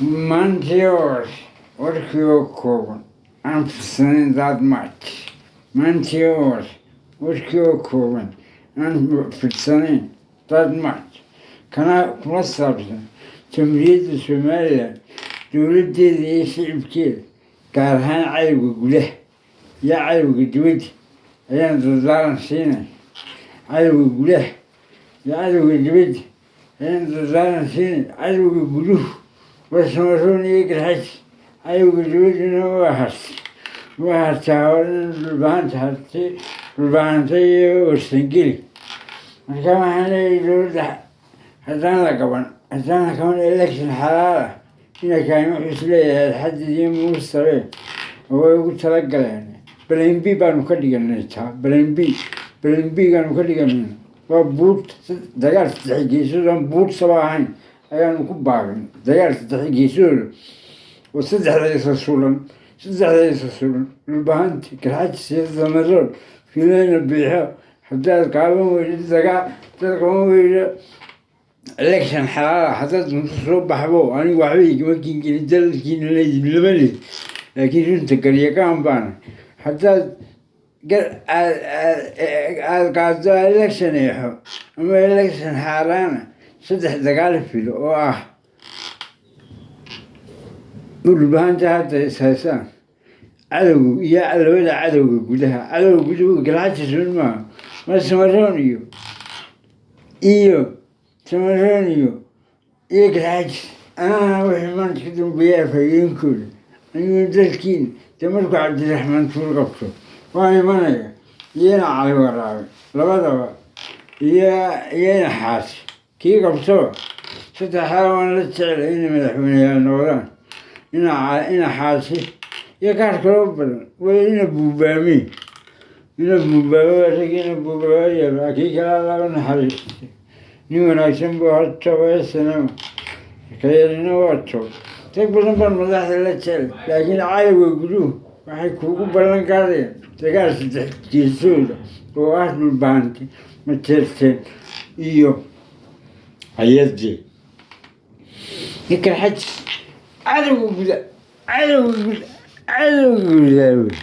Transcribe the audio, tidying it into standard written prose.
Maantii warkii oo kooban aan fidsanayn that much. Maantii hore warkii oo kooban aan fidsanayn that much, kana kuna saabsan Jamhuuriyadda Somaliland, dowladdeeda iyo shicibkeeda, gaar ahaan cadowga gudaha iyo cadowga dibadda ayaan dardaaran siinaya. Cadowga gudaha iyo cadowga dibadda ayaan dardaaran siinaya. Cadowga guduhu waa Samaroon iyo Garxajis, cadowga dibadduna waa Harti, waa Harti, Dhulbahanta, Harti, Dhulbahanta iyo Warsangeli. Marka waxaan leeyahay, dowladda haddaan la qaban election xalaal ah, inankaan wuxuu isleeyahay xadid iyo muusare oo way ugu talagaleen. Plan B baanu ka dhiganay taa, plan B, plan B gaanu ka dhiganay waa buurt dagaal saddex geesood aan buurtaba ahayn ayaanu ku baaqin, dagaal saddex geesood oo saddexda isa sulan, saddexda isa sulan, Dhulbahanti, Garxajis iyo Samaroon filayna biixo. Haddaad qaaban weydo dagaal, haddaad qaban weydo election xalaal ah, haddaad dunto soo baxbo, anigu waxba igama kingelin, dalkiina lama leh, laakiin runta garyaqaan baana. Haddaad aad qaado election eexo ama election xaaraana, saddex dagaal filo oo ah Dhulbahanta hadda is haysaan, cadowga iyo labada cadowga gudaha. Cadowga guduhu Garxajis un maaha, ma Samaroon iyo Samaroon iyo Garxajis. Anaa wixii maanta ka dambeeya afhayeenkooda, anigu dalkiina dee markuu Cabdiraxmaan Tuur qabto waan imanaya, iyona Cali Waraabe labadaba iyona Xaasi kii qabtaba, saddexdaa waan la jeclay inay madaxweyneyaal noqdaan. Ina Xaasi iyo qaar kaloo badan way ina buubaameen, ina buubaamo rag, ina buubaamaya kii kale Alla naxariistay, nin wanaagsan buu horta sanama kayarina waa tob. Rag badan baan madaxda la jecel, laakiin cadowga guduhu waxay kuugu ballan qaadayaan dagaal saddex geesooda oo ah Dhulbaanti, Majeerteen iyo hayadii ninkan Xajis. Cadowga guda, cadowga guda, cadowga gudaa wey.